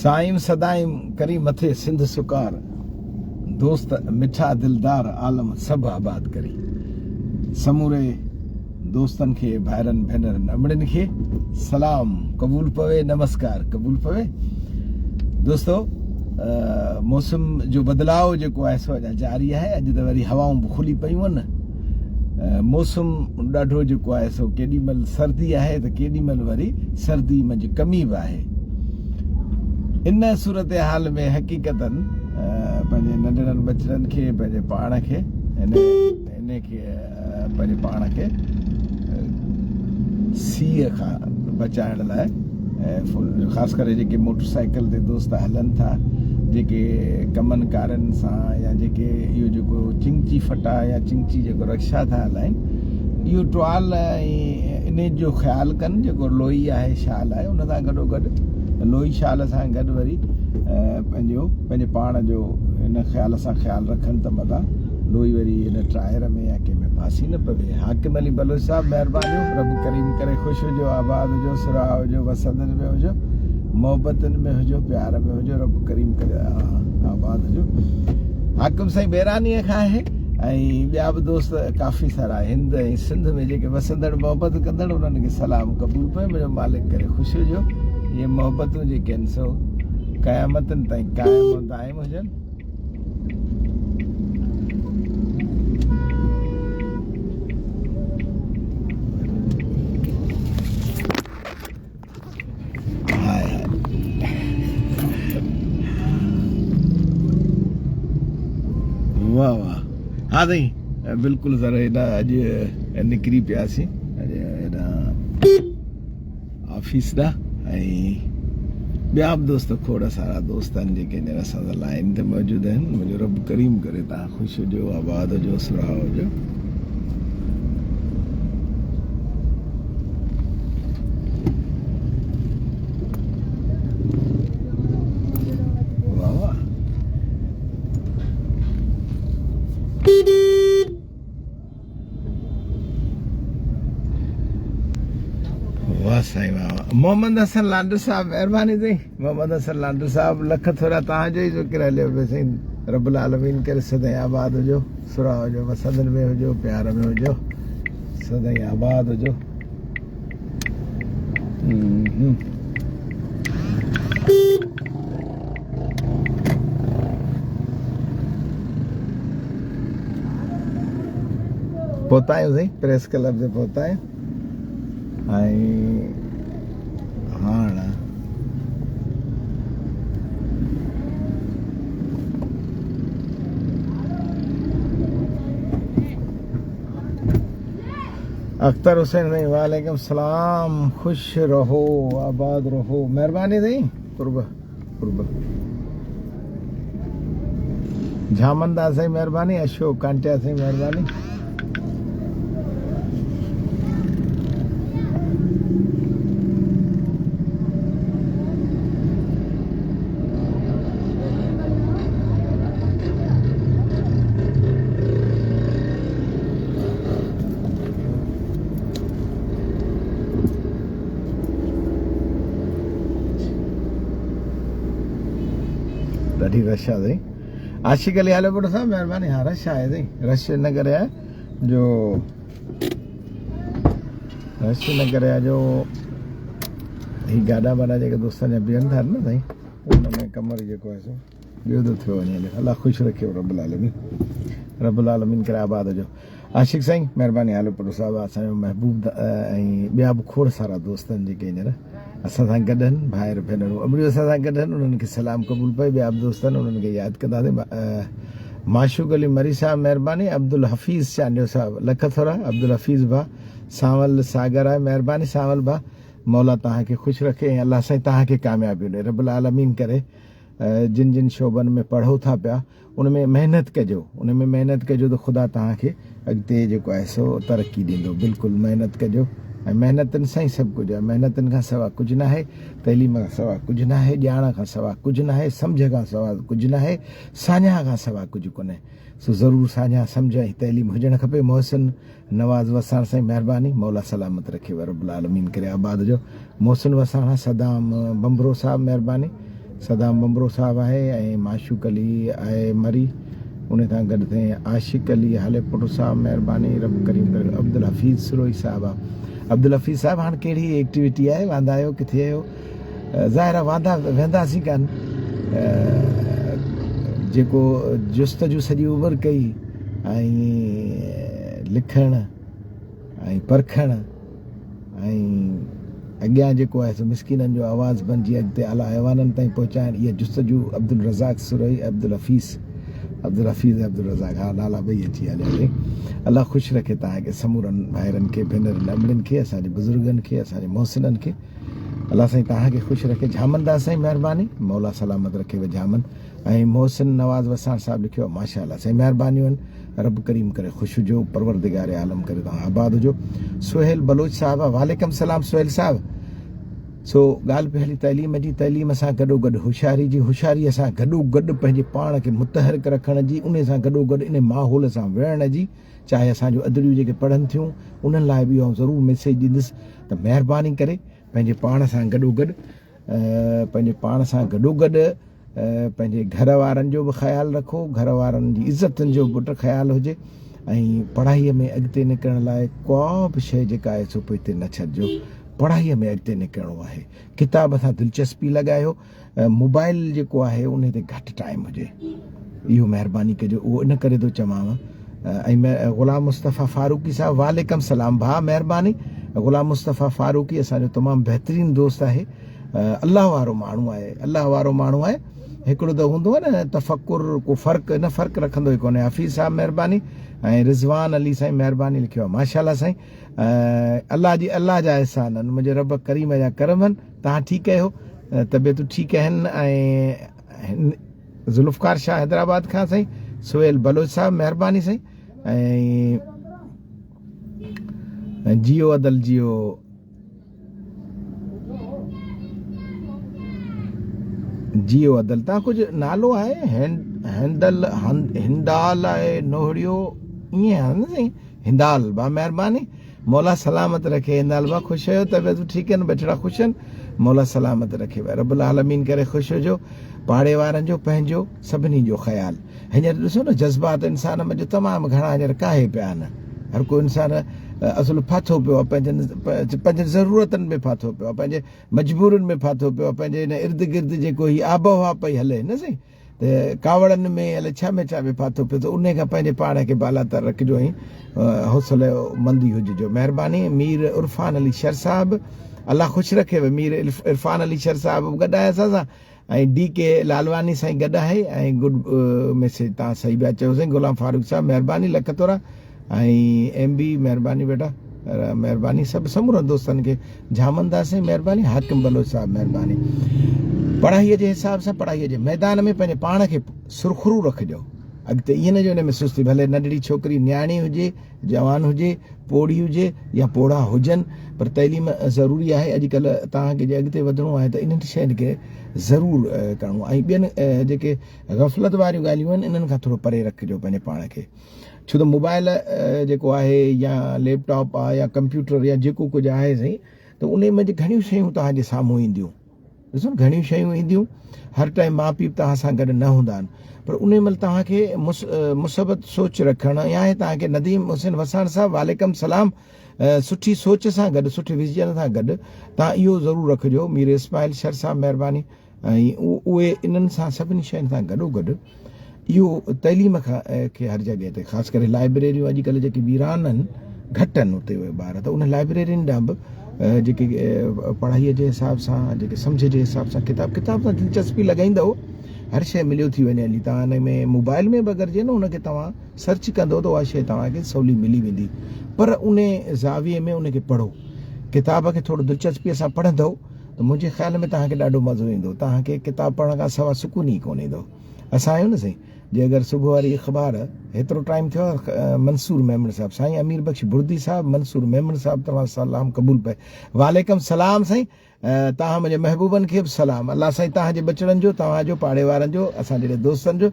سائين سدائين ڪرين مٿي سنڌ سڪار، دوست مٺا دلدار عالم سڀ آباد ڪرين. سموري دوستن کي ڀائرن ڀينرن امڙين کي سلام قبول پوي نمسڪار قبول پوي. دوستو موسم جو بدلاء جيڪو آهي سو اڃا جاري آهي اڄ ته وري هوائون به کلي پيون آهن. موسم ڏاڍو جيڪو آهي سو ڪيڏي مهل سردي آهي ته ڪيڏي مهل وري سردي منجهه ڪمي به آهي. ان صورتحال ۾ حقيقتن پنهنجي ننڍڙن ٻچڙن کي پنهنجي پاڻ کي ان کي پنهنجي پاڻ کي سيء کان بچائڻ لاء خاص ڪري جيڪي موٽر سائيڪل تي دوست هلن ٿا جيڪي ڪمن ڪارن سان يا جيڪي اهو جيڪو چنگچي ڦٽا يا چنگچي جيڪو رڪشا ٿا هلائن اهو ٽوال ۽ ان جو خيال ڪن جيڪو لوئي آهي شال آهي ان سان گڏو گڏ لوئي شال سان گڏ وري پنهنجو پنهنجي پاڻ جو ان خيال سان خيال رکن ته متان لوئي وري ان ٽائر ۾ يا ڪنهن ۾ ڦاسي نه پوي. حاڪم علي بلوچ صاحب مهربانيون رب ڪريم ڪري خوش هجو آباد هجو سرها هجو وسندن ۾ هجو محبتن ۾ هجو پيار ۾ هجو رب ڪريم ڪري آباد هجو حاڪم سائين بيراني کان آهي ۽ ٻيا به دوست ڪافي سارا هند ۽ سنڌ ۾ جيڪي وسندڙ محبت ڪندڙ انهن کي سلام قبول پئي منهنجو مالڪ ڪري خوش هجو اهي محبتون جيڪي آهن سو قيامتن تائين قائم دائم هجن واه واه ها سائين بلڪل سر هيڏا اڄ نڪري پياسين اڄ هيڏا آفيس ڏانهن ۽ ٻيا به دوست کوڙ سارا دوست آهن جيڪي هينئر اسان سان لائين تي موجود آهن منهنجو رب ڪريم ڪري تان خوش هجو آباد هجو سرها هجو واهه واهه واه سائين واه واه محمد حسن لانڊر صاحب مهرباني سائين محمد حسن لانڊر صاحب لک ٿورا توهان جو ئي ذڪر هليو پيو سائين رب العالمين ڪري سدائين آباد هجو سرها هجو وسندن ۾ هجو پيار ۾ هجو سدائين آباد هجو پهتا آهيون سائين پريس ڪلب تي پهتا آهيون ۽ هاڻ اختر حسين سائين وعليڪم السلام خوش رهو آباد رهو مهرباني سائين قرب قرب جھامن داس سائين مهرباني اشوڪ ڪانٽيا سائين مهرباني ڏاڍي رش آ سائين عاشق علي هالو پٽ صاحب مهرباني ها رش آهي سائين رش ان ڪري آهي جو رش ان ڪري آهي جو هي گاڏا واڏا جيڪي دوستن جا بيهن ٿا نه سائين ان ۾ ڪمر جيڪو آهي سو ٻيو ٿو ٿيو وڃي الله خوش رکي رب العالمين رب العالمين ڪري آباد هجو عاشق سائين مهرباني هالو پٽ صاحب اسان جو محبوب ۽ ٻيا به کوڙ سارا دوست آهن جيڪي هينئر اسان سان گڏ آهن ڀائر ڀينرون امڙيون اسان سان گڏ آهن انهن کي سلام قبول پئي ٻيا به دوست آهن انهن کي ياد ڪنداسين معشوق علي مري صاحب مهرباني عبدالحفيظ چانڊيو صاحب لک ٿورا عبدالحفيظ ڀا سانول ساگر آهي مهرباني سانول ڀا مولا توهان کي خوش رکي ۽ الله سائين توهان کي ڪاميابيون ڏي رب العالمين ڪري جن جن شعبن ۾ پڙهو ٿا پيا ان ۾ محنت ڪجو ان ۾ محنت ڪجو ته خدا توهان کي اڳتي جيڪو آهي سو ترقي ڏيندو بلڪل محنت ڪجو ۽ محنتن سان ئي سڀ ڪجهه آهي محنتن کان سوا ڪجهه ناهي تعليم کان سوا ڪجهه ناهي ڄاڻ کان سوا ڪجهه ناهي سمجهه کان سوا ڪجهه ناهي ساڃاهه کان سوا ڪجهه ڪونهي سو ضرور ساڃاهه سمجهه ۽ تعليم هجڻ کپي محسن نواز وساڻ سائين مهرباني مولا سلامت رکيو رب العالمين ڪري آباد جو محسن وساڻ صدام بمبرو صاحب مهرباني صدام بمبرو صاحب آهي ۽ معشوق علي آهي مري ان سان گڏ سائين عاشق علي هاليپوٽو صاحب مهرباني رب ڪريم ڪري عبدالحفيظ سروهي صاحب آ عبدالحفيظ صاحب هاڻ ڪهڙي ايڪٽيوٽي آهي واندا آهيو ڪٿي آهيو ظاهر آ واندا وينداسين ڪان جيڪو جستجو سڄي عمر ڪئي ۽ لکڻ ۽ پرکڻ ۽ اڳيان جيڪو آهي سو مسڪينن جو آواز بنجي اڳتي اعليٰ ايوانن تائين پهچائڻ اها جستجو عبدالرزاق سروهي عبدالحفيظ عبدالحفيظ ۽ عبدالرزاق ها نالا ٻئي اچي ويا ڄاڻي الله خوش رکي توهان کي سمورن ڀائرن کي ڀينرن امڙين کي اسان جي بزرگن کي اسان جي محسنن کي الله سائين توهان کي خوش رکي جھامن داس سائين مهرباني مولا سلامت رکيو جھامن ۽ محسن نواز وساڻ صاحب لکيو آهي ماشاء الله سائين مهربانيون آهن رب ڪريم ڪري خوش هجو پروردگار عالم ڪري توهان آباد هجو سهيل بلوچ صاحب وعليڪم سلام سهيل صاحب سو ڳالهه پئي هلي تعليم جي تعليم سان گڏو گڏ هوشياري جي هوشياري سان گڏو گڏ پنهنجي پاڻ کي متحرڪ رکڻ جي ان سان گڏو گڏ ان ماحول سان ويهڻ جي چاهي اسان جون ادڙيون جيڪي پڙهن ٿيون انهن لاء به اهو ضرور ميسيج ڏيندس ته مهرباني ڪري پنهنجي پاڻ سان گڏو گڏ پنهنجي پاڻ سان گڏو گڏ پنهنجي گهر وارن جو به خيال رکو گهر وارن جي عزتن جو به خيال هجي ۽ پڙهائي ۾ اڳتي نڪرڻ لاء ڪا به شيء جيڪا آهي سو پوئتي نه ڇڏجو پڙهائي ۾ اڳتي نڪرڻو آهي ڪتاب سان دلچسپي لڳايو موبائل جيڪو آهي ان تي گهٽ ٽائيم هجي اهو مهرباني ڪجو اهو ان ڪري ٿو چوانو ۽ غلام مصطفيٰ فاروقي صاحب وعليڪم سلام ڀاء مهرباني غلام مصطفيٰ فاروقي اسان جو تمام بهترين دوست آهي الله وارو ماڻهو آهي الله وارو ماڻهو آهي هڪڙو ته هوندو آهي نه تفڪر ڪو فرق نه فرق رکندو ئي ڪونهي حفيظ صاحب مهرباني ۽ رضوان علي سائين مهرباني لکيو آهي ماشاءالله سائين الله جي الله جا احسان آهن منهنجي رب ڪريم جا ڪرم آهن تهان ٺيڪ آهيو طبيعتون ٺيڪ آهن ۽ ذوالفقار شاهه حيدرآباد کان سائين سهيل بلوچ صاحب مهرباني سائين ۽ جيو ادل جيو جيو ادل تان ڪجهه نالو آهي هندل هندال آهي نوهڙيو ائين آهي نه سائين هندال با مهرباني مولا سلامت رکي هندال با خوش آهيو طبيعت ٺيڪ آهن ٻچڙا خوش آهن مولا سلامت رکي رب العالمين ڪري خوش هجو پاڙي وارن جو پنهنجو سڀني جو خيال هينئر ڏسو نه جذبات انسان منجهه تمام گهڻا هينئر ڪاهي پيا آهن هر ڪو انسان اصل ڦاٿو پيو آهي پنهنجن پنهنجن ضرورتن ۾ ڦاٿو پيو آهي پنهنجي مجبورين ۾ ڦاٿو پيو آهي پنهنجي هن ارد گرد جيڪو هي آبهوا پئي هلي نه سائين ته ڪاوڙن ۾ الائي ڇا ۾ ڇا ۾ ڦاٿو پيو ته انهي کان پنهنجي پاڻ کي بالاتر رکجو ۽ حوصلو مندي هججو مهرباني مير عرفان علي شر صاحب الله خوش رکيو مير عرفان علي شر صاحب به گڏ آهي اسان سان ۽ ڊي ڪي لالواني سائين گڏ آهي ۽ گڊ ميسيج تان صحيح پيا چئو سائين غلام فاروق صاحب مهرباني لک ٿورا ۽ ايم بي مهرباني بيٽا مهرباني سڀ سمورن دوستن کي جھامن داس سائين مهرباني حاڪم بلوچ صاحب مهرباني پڙهائي جي حساب سان پڙهائي جي ميدان ۾ پنهنجي پاڻ کي سرخرو رکجو اڳتي ائين نه جو ان ۾ سستي ڀلي ننڍڙي ڇوڪري نياڻي هجي جوان هجي پوڙهي هجي يا پوڙها هجن پر تعليم ضروري آهي اڄڪلهه توهان کي جي اڳتي وڌڻو آهي ته انهن شين کي ضرور ڪرڻو آهي ۽ ٻين جيڪي غفلت واريون ڳالهيون آهن انهن کان ٿورو پري رکجو پنهنجي پاڻ کي ڇو ته موبائل جيڪو آهي يا ليپ ٽاپ آهي يا ڪمپيوٽر يا جيڪو ڪجهه آهي سائين ته انهي منجهه گهڻيون شيون توهان جي سامهون اينديون ڏسو نه گهڻيون شيون اينديون هر ٽائيم ماء پيء به توهان سان گڏ نه هوندا آهن پر انهي مهل توهان کي مثبت سوچ رکڻ يا آهي توهان کي نديم حسين وساڻ صاحب وعليڪم سلام سٺي سوچ سان گڏ سٺي ويزن سان گڏ توهان اهو ضرور رکجو مير اسماعيل شر صاحب مهرباني ۽ اهي انهن سان سڀني شين سان گڏو گڏ اهو تعليم کان کي هر جڳهه تي خاص ڪري لائبريريون اڄڪلهه جيڪي ويران آهن گهٽ آهن اتي اهي ٻار ته ان لائبريرين ڏانهن به جيڪي پڙهائي جي حساب سان جيڪي سمجھ جي حساب سان ڪتاب ڪتاب سان دلچسپي لڳائيندو هر شيء مليو ٿي وڃي هلي توهان ان ۾ موبائل ۾ به اگر جي نه ان کي توهان سرچ ڪندو ته اها شيء توهان کي سولي ملي ويندي پر ان زاويي ۾ ان کي پڙهو ڪتاب کي ٿورو دلچسپي سان پڙهندو ته منهنجي خيال ۾ توهان کي ڏاڍو مزو ايندو. توهان کي ڪتاب پڙهڻ کان سوا سڪون ئي ڪونه ايندو. اسان آهيون نه سائين جي اگر صبح واري اخبار هيترو ٽائيم ٿيو آهي منصور ميمڻ صاحب سائين امير بخش بردي صاحب منصور ميمڻ صاحب توهان سلام قبول پئي وعليڪم سلام سائين توهان منهنجي محبوبن کي به سلام الله سائين توهان جي ٻچڙن جو توهان جو پاڙي وارن جو اسان جهڙي دوستن جو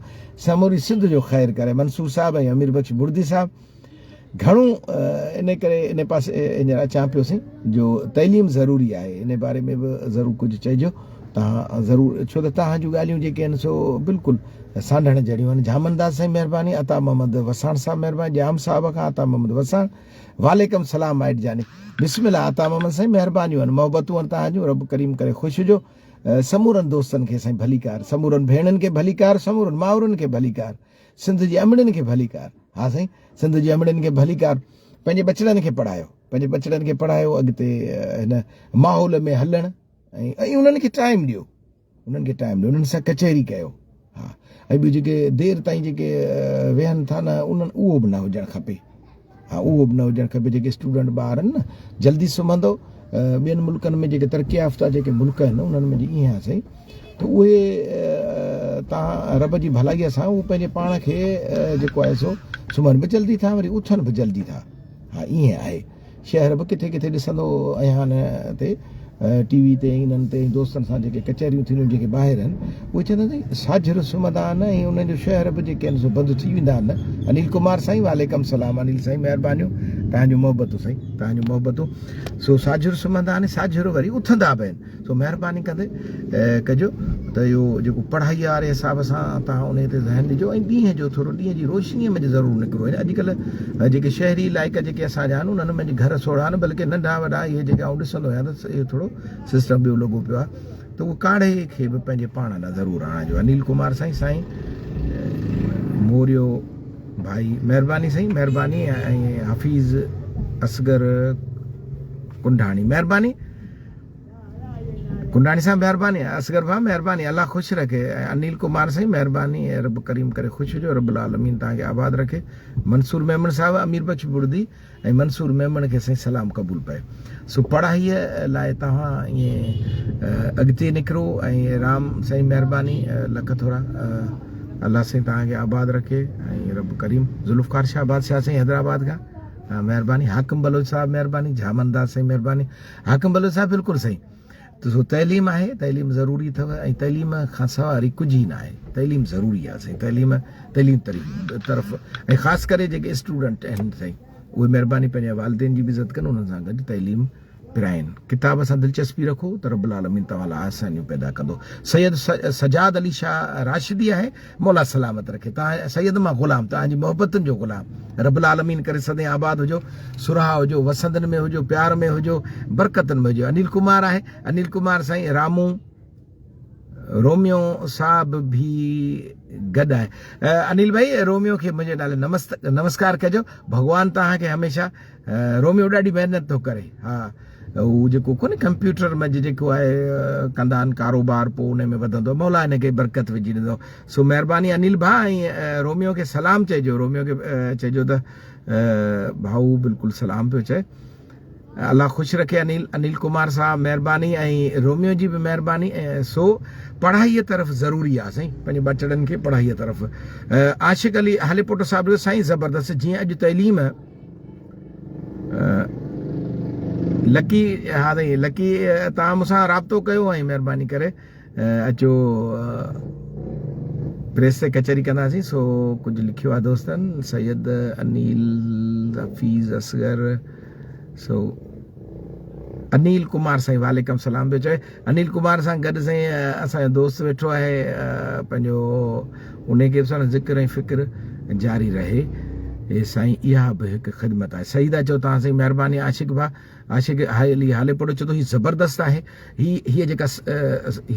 سموري سنڌ جو خير ڪري منصور صاحب ۽ امير بخش بردي صاحب گهڻو ان ڪري ان پاسي هينئر اچان پيو سين جو تعليم ضروري آهي ان باري ۾ به ضرور ڪجهه چئجو توهان ضرور ڇو ته توهان جون ڳالهيون جيڪي آهن سو بلڪل سانڍڻ جهڙيون آهن. جهامن داس سائين مهرباني، عطا محمد وساڻ صاحب مهرباني، ڄام صاحب کان عطا محمد وساڻ وعليڪم سلام مائٽ جاني. بسم الله عطا محمد سائين مهربانيون آهن محبتون آهن توهان جون رب ڪريم ڪري خوش هجو. سمورن دوستن کي سائين ڀليڪار، سمورن ڀيڻن کي ڀليڪار، سمورن مائرن کي ڀليڪار، سنڌ جي امڙين کي ڀليڪار. ها سائين سنڌ جي امڙين کي ڀليڪار. پنهنجي ٻچڙن کي پڙهايو، پنهنجي ٻچڙن کي پڙهايو اڳتي هن ماحول ۾ هلڻ ۽ ۽ انهن کي ٽائيم ڏيو انهن کي ٽائيم ڏيو انهن سان ڪچهري ڪيو ها ۽ ٻيو جيڪي دير تائين جيڪي ويهن ٿا نه انهن اهو به نه هجڻ کپي ها اهو به نه هجڻ کپي جيڪي اسٽوڊنٽ ٻار آهن نه جلدي سمهندو ٻين ملڪن ۾ جيڪي ترقي يافته جيڪي ملڪ آهن انهن ۾ جي ائين آهي سائين ته اهي تان رب جي ڀلائي سان هو پنهنجي پاڻ کي جيڪو آهي سو سمهن به جلدي ٿا وري اٿن به جلدي ٿا ها ائين آهي شهر به ڪٿي ڪٿي ڏسندو آهيان ان تي ٽي وي تي انهن تي دوستن سان جيڪي ڪچهريون ٿينديون جيڪي ٻاهر آهن اهي چوندا آهن ساجهر سمهندا آهن ۽ انهن جو شهر به جيڪي آهن سو بند ٿي ويندا آهن انيل ڪمار سائين وعليڪم سلام انيل سائين مهربانيون تهان جون محبتون سائين تهان جون محبتون سو ساجهر سمهندا آهن ساجهر وري اٿندا به آهن سو مهرباني ڪندي ڪجو ته اهو جيڪو پڙهائي واري حساب سان توهان انهي تي ذهن ڏجو ۽ ڏينهن جو ٿورو ڏينهن جي روشني ۾ ضرور نڪرو ۽ اڄڪلهه جيڪي شهري علائقا جيڪي اسان جا آهن انهن ۾ گهر سوڙها آهن بلڪه ننڍا وڏا اهي جيڪي آئون ڏسندو آهيان ته اهو ٿورو سسٽم ٻيو لڳو پيو آهي ته اهو ڪاڙهي کي به پنهنجي پاڻ ڏانهن ضرور آڻجو انيل ڪمار سائين سائين موريو ڀائي مهرباني سائين مهرباني ۽ حفيظ اصغر ڪنڊاڻي مهرباني ڪنڊاڻي صاحب مهرباني اصغر ڀاء مهرباني الله خوش رکي ۽ انيل ڪمار سائين مهرباني ۽ رب ڪريم ڪري خوش هجو رب العالمين توهان کي آباد رکي منصور ميمڻ صاحب امير بخش بڙدي ۽ منصور ميمڻ کي سائين سلام قبول پئي سو پڙهائي لاء توهان ائين اڳتي نڪرو ۽ رام سائين مهرباني لک ٿورا الله سائين توهان کي آباد رکي ۽ رب ڪريم ذوالفقار شاهه بادشاهه سائين حيدرآباد کان مهرباني حاڪم بلوچ صاحب مهرباني جهامن داس سائين مهرباني حاڪم بلوچ صاحب بلڪل صحيح ته سو تعليم آهي تعليم ضروري اٿو ۽ تعليم کان سواء وري ڪجهه ئي نه آهي تعليم ضروري آهي سائين تعليم تعليم طرف ۽ خاص ڪري جيڪي اسٽوڊنٽ آهن سائين اهي مهرباني پنهنجي والدين جي به عزت ڪن انهن سان گڏ تعليم پرائن ڪتاب سان دلچسپي رکو ته رب العالمين توهان لاء آسانيون پيدا ڪندو سيد سجاد علي شاهه راشدي آهي مولا سلامت رکي توهان سيد مان غلام توهان جي محبتن جو غلام رب العالمين ڪري سدائين آباد هجو سرها هجو وسندن ۾ هجو پيار ۾ هجو برڪتن ۾ هجو انيل ڪمار آهي انيل ڪمار سائين رامو روميو صاحب به گڏ آهي انيل ڀائي روميو کي منهنجي نالي نمسڪار ڪجو ڀڳوان توهان کي هميشه روميو ڏاڍي محنت ٿو ڪري ها هو جيڪو ڪونهي ڪمپيوٽر ۾ جيڪو آهي ڪندا آهن ڪاروبار پوء ان ۾ وڌندو مولا هن کي برڪت وجهي ڏيندو سو مهرباني انيل ڀاء ۽ روميو کي سلام چئجو روميو کي چئجو ته ڀائو بلڪل سلام پيو چئي الله خوش رکي انيل انيل ڪمار صاحب مهرباني ۽ روميو جي به مهرباني سو پڙهائي طرف ضروري آ سائين پنهنجي ٻچڙن کي پڙهائي طرف عاشق علي هاليپوٽو صاحب سائين زبردست جيئن اڄ تعليم لڪي ها سائين لڪي توهان مون سان رابطو ڪيو ۽ مهرباني ڪري اچو پريس تي ڪچهري ڪنداسين سو ڪجهه لکيو آهي دوستن سيد انيل حفيظ اصغر سو انيل ڪمار سائين وعليڪم سلام پيو چوي انيل ڪمار سان گڏ سائين اسان جو دوست ويٺو آهي پنهنجو انهي کي به ساڻس ذڪر ۽ فڪر جاري رهي سائين اها به هڪ خدمت آهي صحيح ٿا چئو توهان سائين مهرباني عاشق ڀاء عاشق علي هاليپوٽو چئي ٿو هي زبردست آهي هي هي جيڪا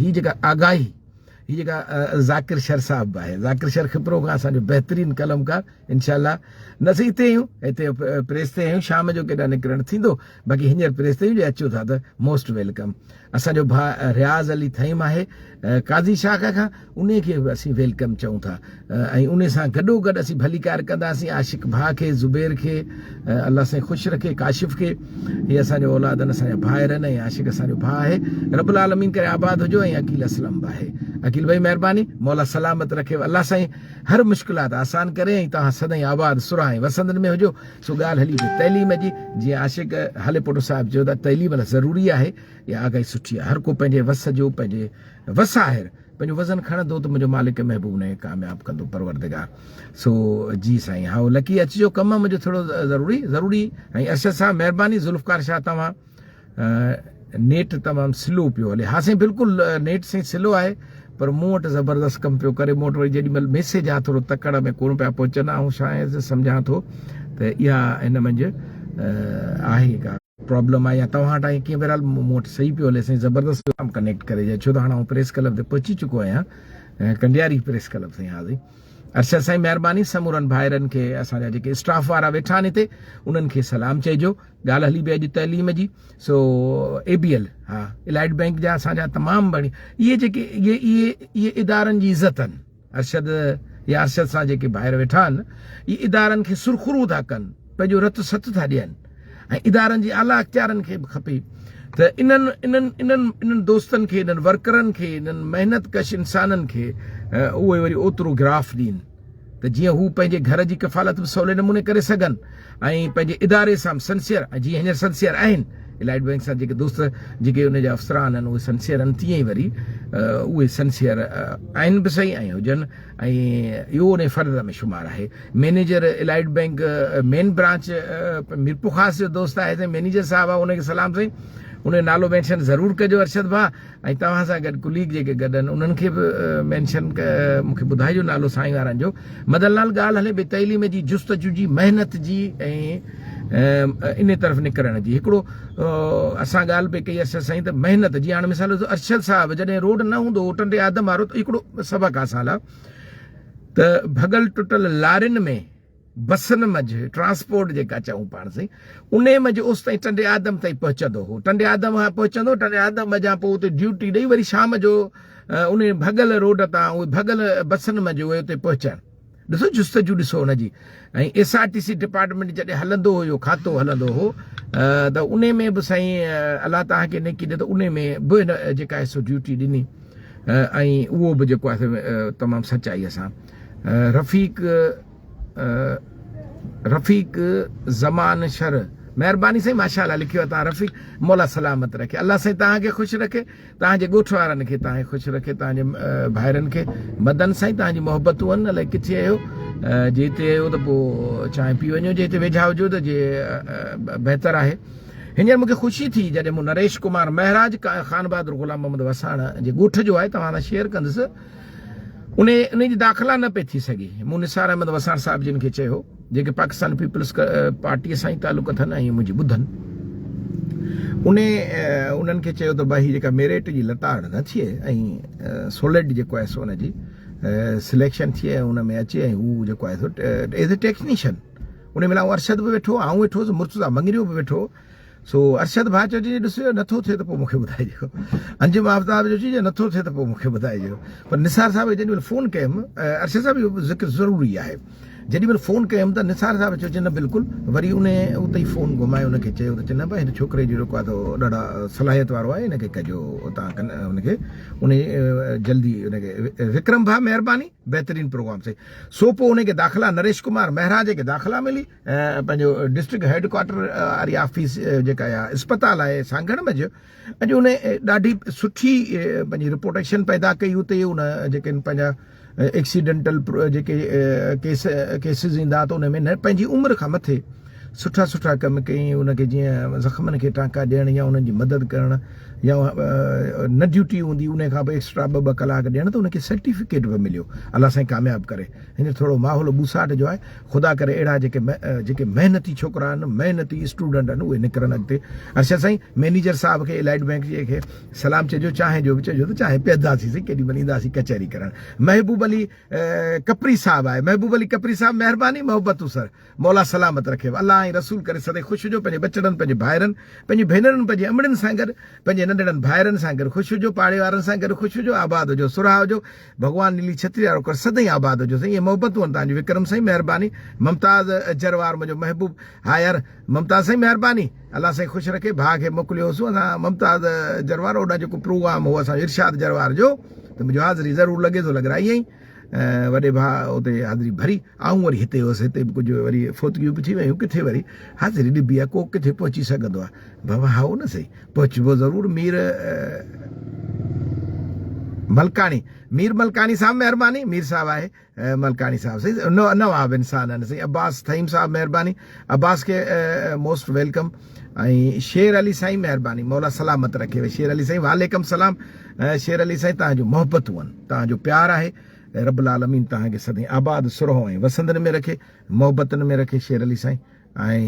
هي جيڪا آگاهي هي جيڪا ذاڪر شر صاحب به آهي ذاڪر شر کپرو کان اسان جو بهترين قلمڪار انشاء الله نه سائين هتي آهيون هتي پريس تي آهيون شام جو ڪيڏانهن نڪرڻ ٿيندو باقي هينئر پريس تي آهيون جي اچو ٿا ته موسٽ welcome اسان جو ڀاء رياض علي ٿهيم آهي قاضي شاخ کان انهي کي به اسين welcome چئون ٿا ۽ انهي سان گڏو گڏ اسين ڀليڪار ڪنداسين عاشق ڀاء کي زبير کي الله سائين خوش رکي ڪاشف کي هي اسان جو اولاد آهن اسان جا ڀائر آهن ۽ عاشق اسان جو ڀاء آهي رب العالمين ڪري آباد هجو ۽ عقيل اسلم به آهي عقيل ڀائي مهرباني مولا سلامت رکي الله سائين هر مشڪلات آسان ڪري ۽ توهان سدائين آباد سرها ۽ وسندن ۾ هجو سو ڳالهه هلي پئي تعليم جي جيئن عاشق هاليپوٽو صاحب چيو ته تعليم لاء ضروري آهي اها آگاهي سٺي آهي هر ڪو پنهنجي وس جو پنهنجي وس آهر پنهنجو وزن کڻندو ته منهنجو مالڪ محبوب ان کي ڪامياب ڪندو پروردگار سو جي سائين هائو لڪي اچجو ڪم آ منهنجو ٿورو ضروري ضروري ۽ ارشد صاحب مهرباني ذوالفقار شاهه توهان. نيٽ تمام سلو پيو هلي. ها سائين بلڪل نيٽ سائين سلو آهي پر مون وٽ زبردست ڪم پيو ڪري مون وٽ وري جيڏي مهل ميسيج آ ٿورو تڪڙ ۾ ڪونه پيا پهچن آئون شايد سمجهان ٿو ته اها هن منجهه آهي ڪا پرابلم آهي يا توهان وٽ آهي ڪيئن بهرحال مون وٽ صحيح پيو هلي سائين زبردست پيو ڪنيڪٽ ڪري ڇو ته هاڻ آئون پريس ڪلب تي پهچي چڪو آهيان ڪنڊياري پريس ڪلب سائين ها سائين ارشد سائين مهرباني سمورن ڀائرن کي اسان جا جيڪي اسٽاف وارا ويٺا آهن هتي انهن کي سلام چئجو ڳالهه هلي پئي اڄ تعليم جي سو اي بي ايل ها الائيڊ بينڪ جا اسان جا تمام بڙي اهي جيڪي اهي اهي اهي ادارن جي عزت آهن ارشد يا ارشد سان جيڪي ڀائر ويٺا آهن اهي ادارن کي سرخرو ٿا ڪن پنهنجو رت ست ٿا ڏين ۽ ادارن جي اعليٰ اختيارن کي به کپي ته انهن انهن انهن انهن دوستن کي انهن ورڪرن کي انهن محنت ڪش انسانن کي اهي وري اوترو گراف ڏين ته جيئن هو پنهنجي گهر جي ڪفالت به سولي نموني ڪري سگهن ۽ پنهنجي اداري سان به سنسيئر ۽ جيئن هينئر سنسيئر آهن الائيڊ بئنڪ سان جيڪي دوست جيڪي ان جا افسران آهن اهي سنسيئر آهن تيئن ئي وري اهي سنسيئر آهن به سهي ۽ هجن ۽ اهو ان فرض ۾ شمار آهي manager allied bank main branch Mirpurkhas جو دوست آهي سائين مينيجر صاحب آهي ان کي سلام سائين ان جو نالو مينشن ضرور ڪجو ارشد ڀاء ۽ توهان سان گڏ ڪليگ جيڪي گڏ آهن انهن کي به مينشن مون کي ٻڌائجو نالو سائين وارن جو مدن لال ڳالهه هلي پئي تعليم جي جستجو جي محنت جي ۽ ان طرف نڪرڻ جي هڪڙو اسان ڳالهه پئي ڪئي ارشد سائين ته محنت جي هاڻي مثال ارشد صاحب جڏهن روڊ نه هوندو هو ٽنڊي آدم وارو ته هڪڙو سبق آ اسان لاء ته ڀڳل ٽٽل لارين ۾ بسن منجهه ٽرانسپورٽ جيڪا چئون پاڻ سائين انهي منجهه اوستائين ٽنڊي آدم تائين پهچندو هو ٽنڊي آدم کان پهچندو ٽنڊي آدم منجهان پوء اتي ڊيوٽي ڏئي وري شام جو انهي ڀڳل روڊ تان اهي ڀڳل بسن منجهه اهي اتي پهچڻ ڏسو جستجو ڏسو ان جي ۽ S R T C department جڏهن هلندو هيو کاتو هلندو هو ته انهي ۾ به سائين الله تهان کي نيڪي ڏي ته انهي ۾ به هن جيڪا سو ڊيوٽي ڏني ۽ اهو به جيڪو آهي تمام سچائي سان رفيق رفيق زمان شر مهرباني سائين ماشاء الله لکيو آهي توهان رفيق مولا سلامت رکي الله سائين توهان کي خوش رکي توهان جي ڳوٺ وارن کي توهان کي خوش رکي توهان جي ڀائرن کي مدن سائين توهان جي محبتون آهن الائي ڪٿي آهيو جي هتي آهيو ته پوء چانهه پي وڃو جي هتي ويجها هجو ته جي بهتر آهي هينئر مونکي خوشي ٿي جڏهن مون نريش ڪمار مهراج خان بهادر غلام محمد وساڻ جي ڳوٺ جو آهي توهان سان شيئر ڪندس انهي انهي جي داخلا نه پئي ٿي سگهي. مون نثار احمد وساڻ صاحب جن کي چيو، جيڪي پاڪستان پيپلز پارٽيء سان ئي تعلق اٿن ۽ منهنجي ٻڌن. انهي انهن کي چيو ته ڀائي هي جيڪا ميرٽ جي لتاڙ نه ٿئي ۽ سوليڊ جيڪو آهي سو ان جي سليڪشن ٿئي ۽ ان ۾ اچي ۽ هو جيڪو آهي سو ايز اي ٽيڪنيشن انهي مهل آئون ارشد به ويٺو آئون ويٺو هوس مرتضيٰ مڱريو به ويٺو هو. سو ارشد ڀاء چيو جي ڏس نٿو ٿئي ته پوء مونکي ٻڌائجو انجم آفتاب جو چي جي نٿو ٿئي ته پوء مونکي ٻڌائجو پر نثار صاحب کي جيڏي مهل فون ڪيم ارشد صاحب اهو ذڪر ضروري آهي جيڏي مهل فون ڪيم ته نثار صاحب چيو چي نه بلڪل وري ان اتي ئي فون گهمائي ان کي چيو ته چي نه ڀاء هن ڇوڪري جو جيڪو آهي ته ڏاڍا صلاحيت وارو آهي ان کي ڪجو اتان ان کي ان جلدي ان کي وڪرم ڀاء مهرباني بهترين پروگرام سهي سو پوء ان کي داخلا نريش ڪمار مهراج کي داخلا ملي پنهنجو ڊسٽرڪٽ هيڊ ڪوارٽر واري آفيس جيڪا اها اسپتال آهي سانگهڙ منجهه اڄ ان ڏاڍي سٺي پنهنجي رپوٽيشن پيدا ڪئي اتي ان جيڪي پنهنجا ايڪسيڊنٽل جيڪي ڪيس ڪيسز ايندا ته ان ۾ نه پنهنجي عمر کان مٿي سٺا سٺا ڪم ڪئي ان کي جيئن زخمن کي ٽانڪا ڏيڻ يا انهن جي مدد ڪرڻ يا نه ڊيوٽي هوندي ان کان به ايڪسٽرا ٻه ٻه ڪلاڪ ڏيڻ ته ان کي سرٽيفڪيٽ به مليو الله سائين ڪامياب ڪري هينئر ٿورو ماحول ٻوساٽ جو آهي خدا ڪري اهڙا جيڪي جيڪي محنتي ڇوڪرا آهن محنتي اسٽوڊنٽ آهن اهي نڪرن اڳتي ارشد سائين مئنيجر صاحب کي الائيڊ بئنڪ جي کي سلام چئجو چانهه جو به چئجو ته چانهه پيئنداسين سائين ڪيڏي مهل اينداسين ڪچهري ڪرڻ محبوب علي ڪپري صاحب آهي محبوب علي ڪپري صاحب مهرباني محبتون سر مولا سلامت رکيو الله ۽ رسول ڪري سدائين خوش هجو پنهنجي ٻچڙن پنهنجي ڀائرن پنهنجي ڀينرن پنهنجي امڙين سان گڏ پنهنجي ننڍڙن ڀائرن سان گڏ خوش هجو پاڙي وارن سان گڏ خوش هجو آباد هجو سرها هجو ڀڳوان نيلي ڇتري وارو ڪر سدائين آباد هجو سائين اهي محبتون آهن توهان جون وڪرم سائين مهرباني ممتاز جروار منهنجو محبوب ها يار ممتاز سائين مهرباني الله سائين خوش رکي ڀاء کي موڪليو هوسون اسان ممتاز جروار اوڏانهن جيڪو پروگرام هو اسان ارشاد جروار جو ته منهنجو حاضري ضرور لڳي ٿو لڳرائي ائين وڏي ڀاء اتي حاضري ڀري آئون وري هتي هوس هتي به ڪجهه وري فوتگيون به ٿي ويون ڪٿي وري حاضري ڏبي آهي ڪو ڪٿي پهچي سگهندو آهي بابا هائو نه سهي پهچبو ضرور مير ملڪاڻي مير ملڪاڻي صاحب مهرباني مير صاحب آهي ملڪاڻي صاحب سائين نواب انسان آهن سائين عباس ٿهيم صاحب مهرباني عباس کي موسٽ welcome. ۽ شير علي سائين مهرباني مولا سلامت رکيو شير علي سائين وعليڪم سلام شير علي سائين توهان جون محبتون آهن توهان جو پيار آهي رب العالمين توهان کي سدائين آباد سرهو ۽ وسندن ۾ رکي محبتن ۾ رکي شير علي سائين ۽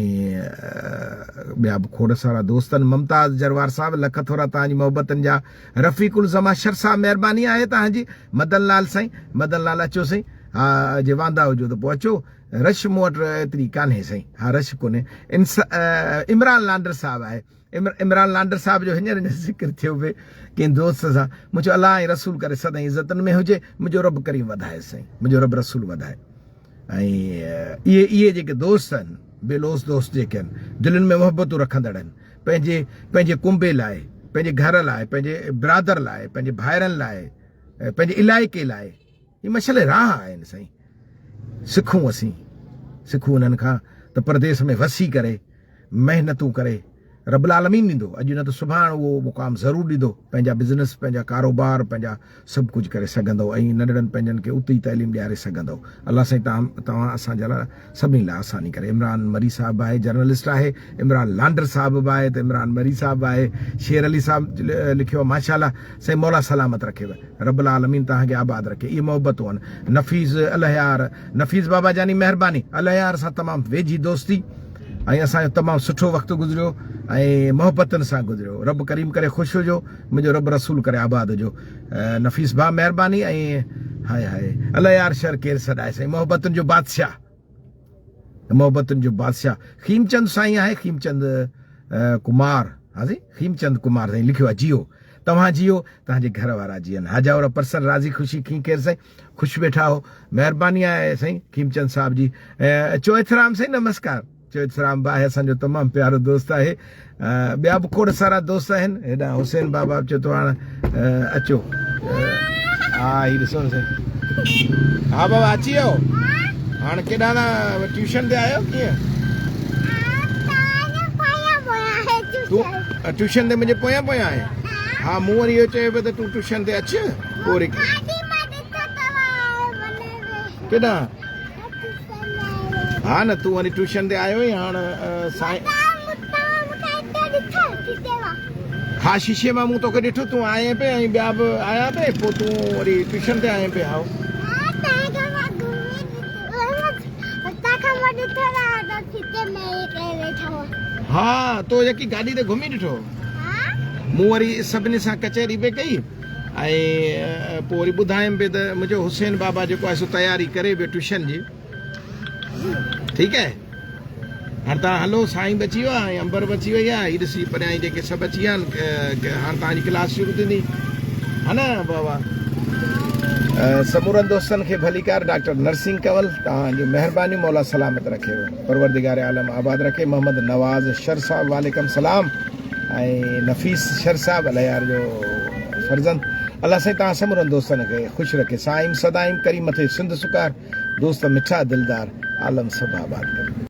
ٻيا به کوڙ سارا دوست آهن ممتاز جروار صاحب لک ٿورا توهان جي محبتن جا رفيق الزمان شر صاحب مهرباني آهي توهان جي مدن لال سائين مدن لال اچو سائين ها جي واندا هجو ته پوء اچو رش مون وٽ ايتري ڪانهي سائين ها رش ڪونهي عمران لانڊر صاحب آهي عمران لانڊر صاحب جو هينئر هينئر ذڪر ٿيو پئي ڪنهن دوست سان مون چيو الله ۽ رسول ڪري سدائين عزتن ۾ هجي منهنجو رب ڪريم وڌائي سائين منهنجو رب رسول وڌائي ۽ اهي اهي جيڪي دوست آهن بي لوث دوست جيڪي آهن دلين ۾ محبتون رکندڙ آهن پنهنجي پنهنجي ڪنبي لاء پنهنجي گهر لاء پنهنجي برادر لاء پنهنجي ڀائرن لاء پنهنجي علائقي لاء هي مشعل راهه آهن سائين سکون اسين سکون انهن کان ته پرديس ۾ وسي ڪري محنتون ڪري رب العالمين ڏيندو اڄ نه ته سڀاڻ اهو مقام ضرور ڏيندو پنهنجا بزنس پنهنجا ڪاروبار پنهنجا سڀ ڪجهه ڪري سگهندو ۽ ننڍڙن پنهنجن کي اتي ئي تعليم ڏياري سگهندو الله سائين توهان اسان جا لاء سڀني لاء آساني ڪري عمران مري صاحب آهي جرنلسٽ آهي عمران لانڊر صاحب به آهي ته عمران مري صاحب به آهي شير علي صاحب لکيو آهي ماشاءالله سائين مولا سلامت رکيو رب العالمين توهان کي آباد رکي اهي محبتون آهن نفيس الهيار نفيس بابا جاني مهرباني الهيار سان تمام ويجهي دوستي ۽ اسان جو تمام سٺو وقت گذريو ۽ محبتن سان گذريو رب ڪريم ڪري خوش هجو منهنجو رب رسول ڪري آباد هجو نفيس ڀاء مهرباني ۽ هاء هاء الهيار شھر ڪير سڏائي سائين محبتن جو بادشاھ محبتن جو بادشاھ خيمچند سائين آهي خيمچند ڪمار ها سائين خيمچند ڪمار سائين لکيو آهي جيو توهان جيو توهان جي گهر وارا جيئن هاجاورا پرسن راضي خوشي کين خير سائين خوش ويٺا هو مهرباني آهي سائين کيمچند صاحب جي چوئٿرام سائين نمسڪار چوئٿرام به آهي اسان جو تمام پيارو دوست آهي ٻيا به کوڙ سارا دوست آهن هيڏانهن حسين بابا به چئي ٿو هاڻ اچو ها هي ڏسو نه سائين ها بابا اچي ويو هاڻ ڪيڏانهن ٽيوشن تي آيو ڪيئن تون ٽيوشن تي منهنجي پويان پويان آهين ها مون وري اهو چيو پيو ته تون ٽيوشن تي اچ پوء وري ڪيڏانهن ها نه تون وري ٽيوشن تي آيو آهين هاڻ سائين ها شيشي مان مون توکي ڏٺو تون آئين پئي ۽ ٻيا به آيا پئي پوء تون وري ٽيوشن تي آئين پئي هائو ها تو يڪي گاڏي تي گهمي ڏٺو مون وري سڀني سان ڪچهري پئي ڪئي ۽ پوء وري ٻڌايم پئي ته منهنجو حسين بابا جيڪو آهي سو تياري ڪري پيو ٽيوشن جي ٺيڪ آهي هاڻ توهان هلو سائين به اچي ويو آهي ۽ امبر به اچي وئي آهي هي ڏسي پريان ئي جيڪي سڀ اچي ويا آهن هاڻ توهان جي ڪلاس شروع ٿيندي ها نه بابا سمورن دوستن کي ڀليڪار ڊاڪٽر نرسنگ ڪنول توهان جون مهربانيون مولا سلامت رکيو پروردگار عالم آباد رکي محمد نواز شر صاحب وعليڪم سلام ۽ نفيس شر صاحب الهيار جو فرزند الله سائين توهان سمورن دوستن کي خوش رکي سائين سدائين ڪرين مٿي سنڌ سڪار دوست مٺا دلدار عالم سڀ آباد ڪري.